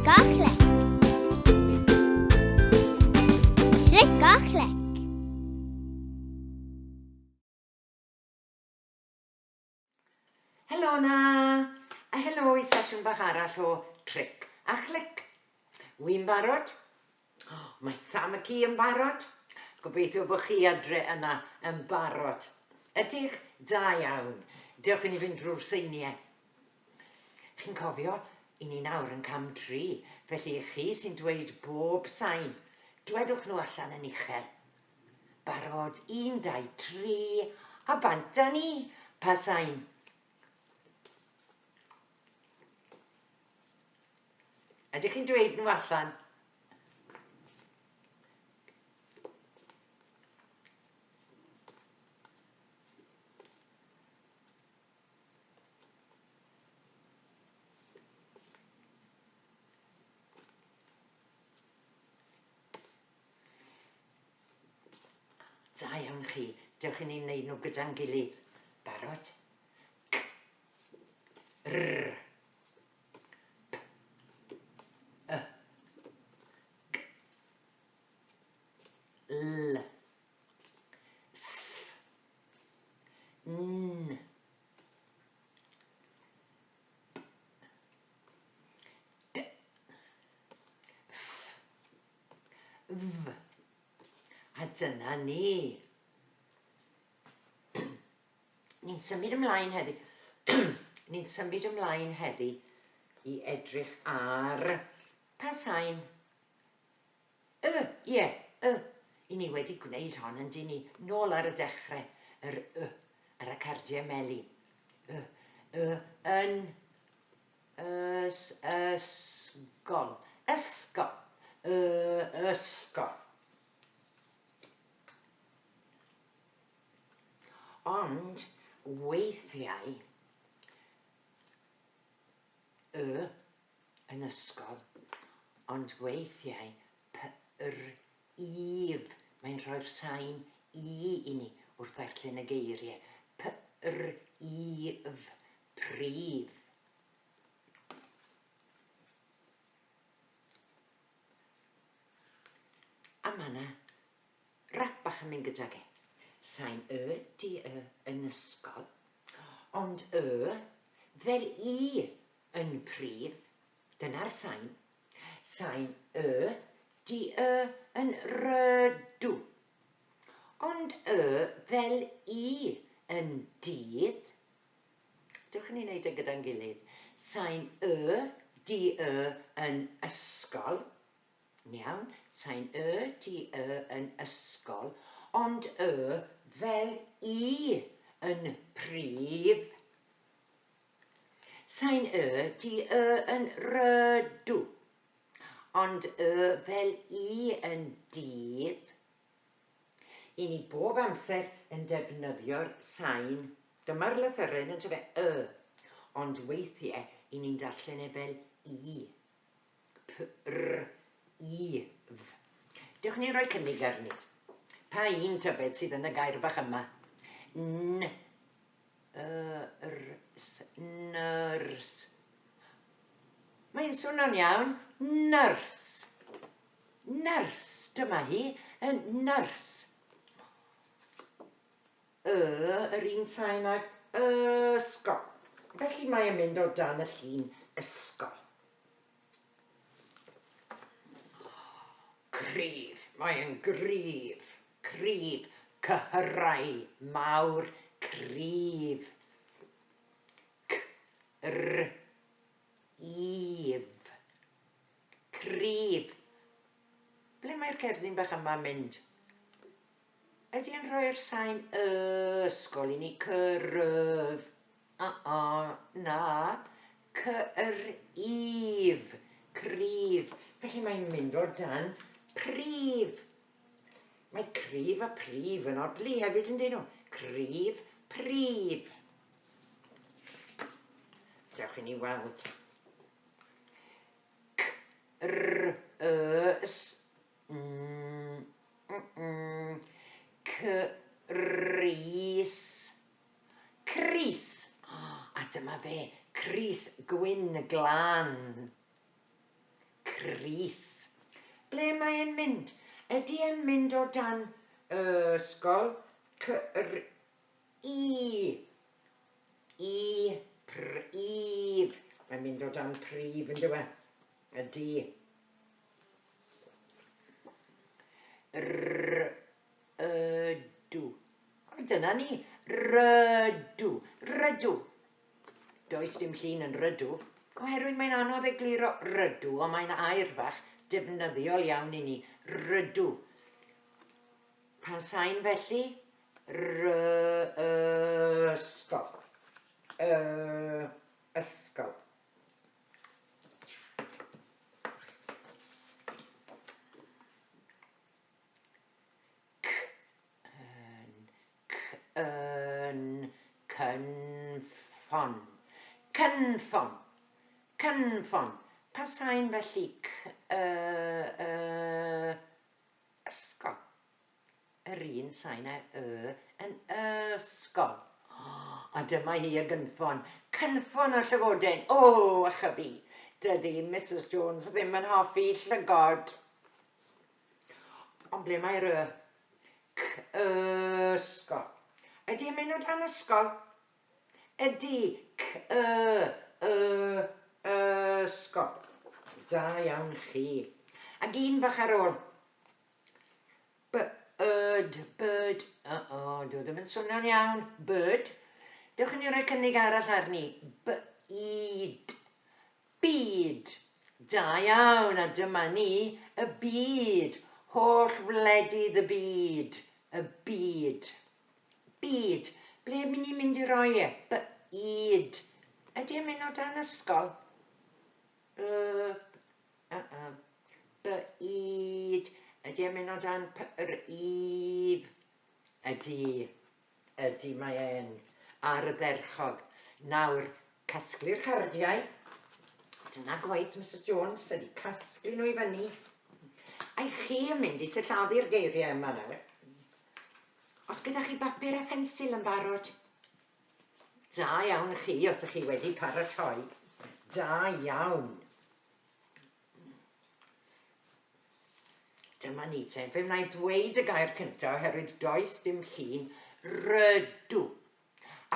Tric a chlec. Tric a chlec. Helo na! A helo i sesiwn bach arall o Tric a Chlic. Wy'n barod? Oh, mae Sam y ci yn barod. Gobeithio bod chi adre yna yn barod. Ydych? Da iawn. Dewch i ni fynd drwy'r seiniau. Chi'n cofio, i ni nawr yn cam 3, felly chi sy'n dweud bob sain. Dwedwch nhw allan yn uchel. Barod, 1, 2, 3, a bant â ni! Pa sain? Ydych chi'n dweud nhw allan? Da iawn chi. Dewch i ni wneud nhw gyda'n gilydd. Barod? C. R. P. Y. G. L. S. N. D. F. V. A dyna ni. Ni'n symud ymlaen heddi. Ni'n symud ymlaen heddi i edrych ar pa sain. Y, ie, y. I ni wedi gwneud hon yn dyn ni, nôl ar y dechrau, yr y, ar y cardiau meli. Y, y, yn, ys, ysgol, ysgol, y, ysgol. Ond weithiau, y, yn ysgol, ond weithiau p r if, mae'n rhoi'r sain i i ni wrth ddarllen y geiriau, p r i f, prif. A mae yna rap bach yn mynd gydag e. Sain y, di y yn ysgol, ond y fel i yn prif, dyna'r sain. Sain y, di y yn rydw. Ond y fel i yn dydd. Dewch i ni wneud e gyda'n gilydd. Sain y, di y yn ysgol. Yn iawn. Sain y, di y yn ysgol. Ond y fel i yn prif. Sain y, di y yn rydw. Ond y fel i yn dydd. I ni bob amser yn defnyddio'r sain. Dyma'r lythyren yn tyfe, y. Ond weithiau i ni'n darllen e fel i. P, r, i, f. Dewch ni roi cynnig arni. Pa un tybed sydd yn y gair bach yma? N, Nyrs, nyrs. Mae'n swnio'n iawn. Nyrs. Nyrs, dyma hi, y nyrs. Y, yr un sain ag ysgol. Felly mae e'n mynd o dan y llun ysgol. Cryf, mae'n gryf. Cryf, cyhyrau mawr cryf. C-r-yf. Cryf. Ble mae'r cerdyn bach yma'n mynd? Ydy e'n rhoi'r sain ysgol i ni? Cryf. Uh-uh, na. C-r-yf. Cryf. Felly mae'n mynd o dan prif. Mae cryf a prif yn odli hefyd yn dyn nhw. Cryf, prif. Dewch i ni weld. C, r, y, s, m, m, m, c, r, is. Crys. A dyma fe, crys gwyn glân. Crys. Ble mae e'n mynd? Ydy e'n mynd o dan ysgol? C R I. I. Prif. Mae'n mynd o dan prif, yn dyw e? Ydy. R. Ydw. O, dyna ni. Rydw. Rydw. Does dim llun yn rydw, oherwydd mae'n anodd egluro rydw, ond mae'n air bach defnyddiol iawn i ni. Rydw. Pa sain felly? R ysgol. Y ysgol. C yn c yn cynffon. Cynffon. Cynffon. Pa sain felly? C y y ysgol. Yr un sain â y yn ysgol. A dyma hi y gynffon. Cynffon a llygoden. O, ychybu. Dydy Misus Jones ddim yn hoffi llygod. Ond ble mae'r y? C, ysgol. Ydy e'n mynd o dan ysgol? Ydy. C, y, y, ysgol. Da iawn chi. Ac un fach ar ôl. B, yd, byd. O, o, dwi ddim yn swnio'n iawn. Byd. Dewch i ni roi cynnig arall arni. B, yd. Byd! Da iawn, a dyma ni, y byd! Holl wledydd y byd! Y byd! Byd! Ble mynd ni'n mynd i roi e? B-yd! Ydy e'n mynd o dan ysgol? B... Uh-uh. B-yd! Ydy e'n mynd o dan p-r-if? Ydy. Ydy, mae e'n ardderchog. Nawr, casglu'r cardiau. Dyna gwaith Misus Jones, ydy casglu nhw i fyny. A chi yn mynd i sillafu'r geiriau yma nawr. Os gyda chi bapur a phensil yn barod. Da iawn chi os ych chi wedi paratoi. Da iawn. Dyma ni te. Fe wna i dweud y gair cyntaf oherwydd does dim llun. Rydw.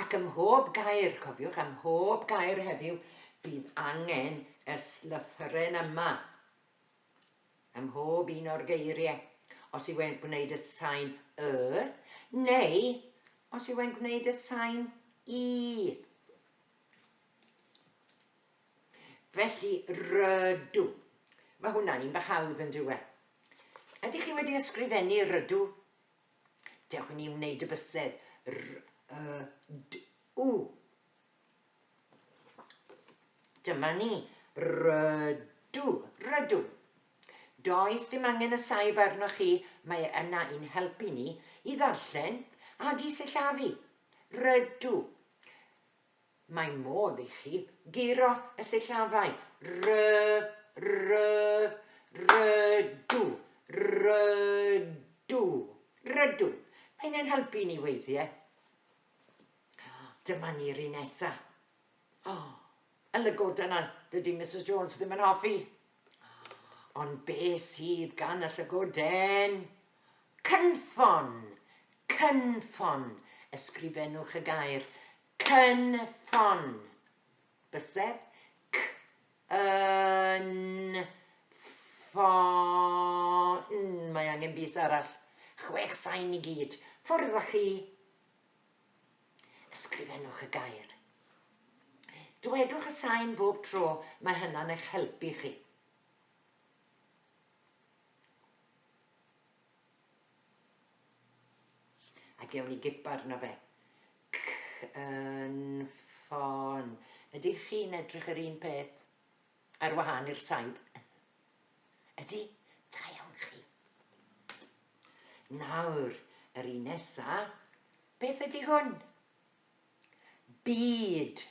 Ac ym mhob gair, cofiwch, ym mhob gair heddiw, bydd angen y lythyren yma. Ym mhob un o'r geiriau. Os yw e'n gwneud y sain y, neu os yw e'n gwneud y sain i. Felly, rydw. Mae hwnna'n un bach hawdd yn dyw e? Ydych chi wedi ysgrifennu rydw? Dewch i ni wneud y bysedd. R, y, d, w. Dyma ni. Rydw. Rydw. Does dim angen y saib arnoch chi, mae e yna i'n helpu ni i ddarllen ag i sillafu. Rydw. Mae modd i chi guro y sillafau r, r, rydw, rydw, rydw. Mae'n ein helpu ni weithiau. Dyma ni'r un nesa. O, y lygoden yna, dydy Misus Jones ddim yn hoffi. Ond be sydd gan y llygoden? Cynffon! Cynffon! Ysgrifennwch y gair cynffon. Bysedd. C yn ffon. Mae angen bys arall. Chwech sain i gyd. Ffwrdd â chi. Ysgrifennwch y gair. Dwedwch y sain bob tro, mae hynna'n eich helpu chi. A gewn ni gip arno fe. Cynffon. Ydych chi'n edrych yr un peth ar wahân i'r saib? Ydy? Da iawn chi. Nawr, yr un nesa, beth ydy hwn? Byd,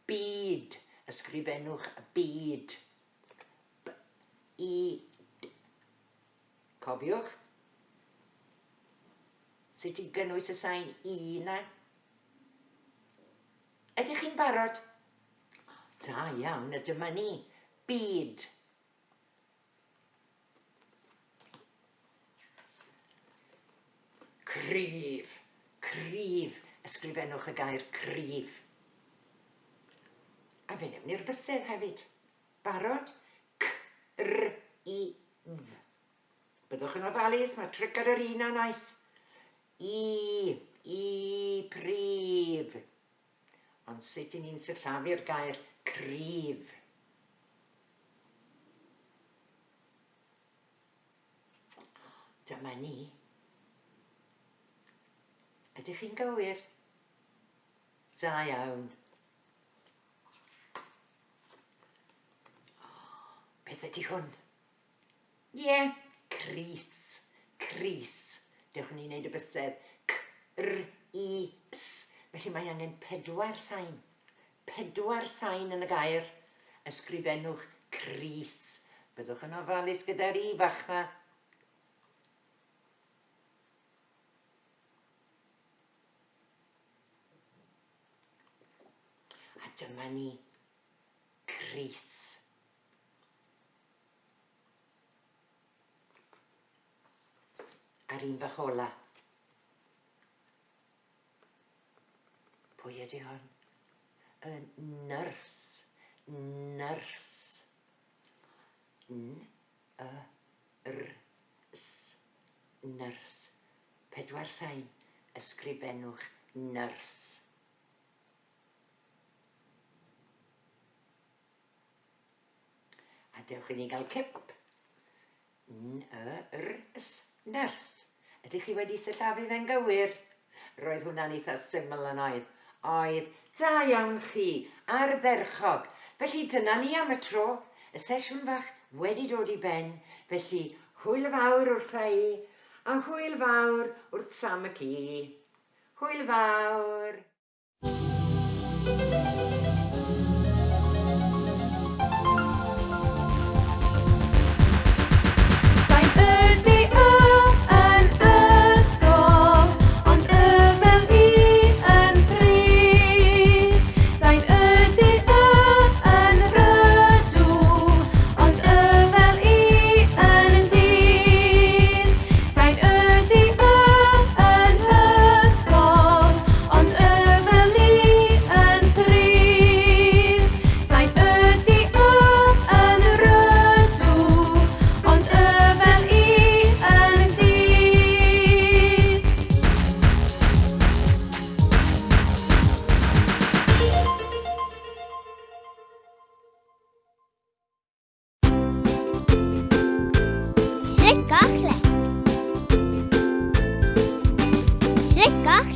byd, ysgrifennwch byd. B, I, D. Cofiwch sut i gynnwys y sain i 'na. Ydych chi'n barod? Da iawn, a dyma ni. Byd. Cryf, cryf. Ysgrifennwch y gair cryf. A fe wnewn ni'r bysedd hefyd. Barod? C, R, I, F. Byddwch yn ofalus, mae tric ar yr un a'n oes. I, I, prif. Ond sut i ni'n sillafu'r gair cryf? Dyma ni. Ydych chi'n gywir? Da iawn. Beth ydy hwn? Ie, yeah, Cris. Cris. Dewch ni wneud y bysedd. C, R, I, S. Felly mae angen pedwar sain. Pedwar sain yn y gair. Ysgrifennwch crys. Byddwch yn ofalus gyda'r i fach 'na. A dyma ni, crys. A'r un bach ola. Pwy ydy hon? Y nyrs. Nyrs. N, Y, R, S. Nyrs. Pedwar sain. Ysgrifennwch nyrs. A dewch i ni gael cip. N, Y, R, S, nyrs. Ydych chi wedi sillafu fe'n gywir? Roedd hwnna'n eitha syml yn oedd? Oedd. Da iawn chi! Ardderchog! Felly dyna ni am y tro. Y sesiwn fach wedi dod i ben, felly hwyl fawr wrtha i, a hwyl fawr wrth Sam y ci. Hwyl fawr! Sain ydy y yn ysgol, ond y fel i yn prif. Sain ydy y yn rydw, ond y fel i yn dydd. Sain ydy y yn ysgol, ond y fel i yn prif. Sain ydy y yn rydw, ond y fel i yn dydd. Clic a clic. Clic a clic.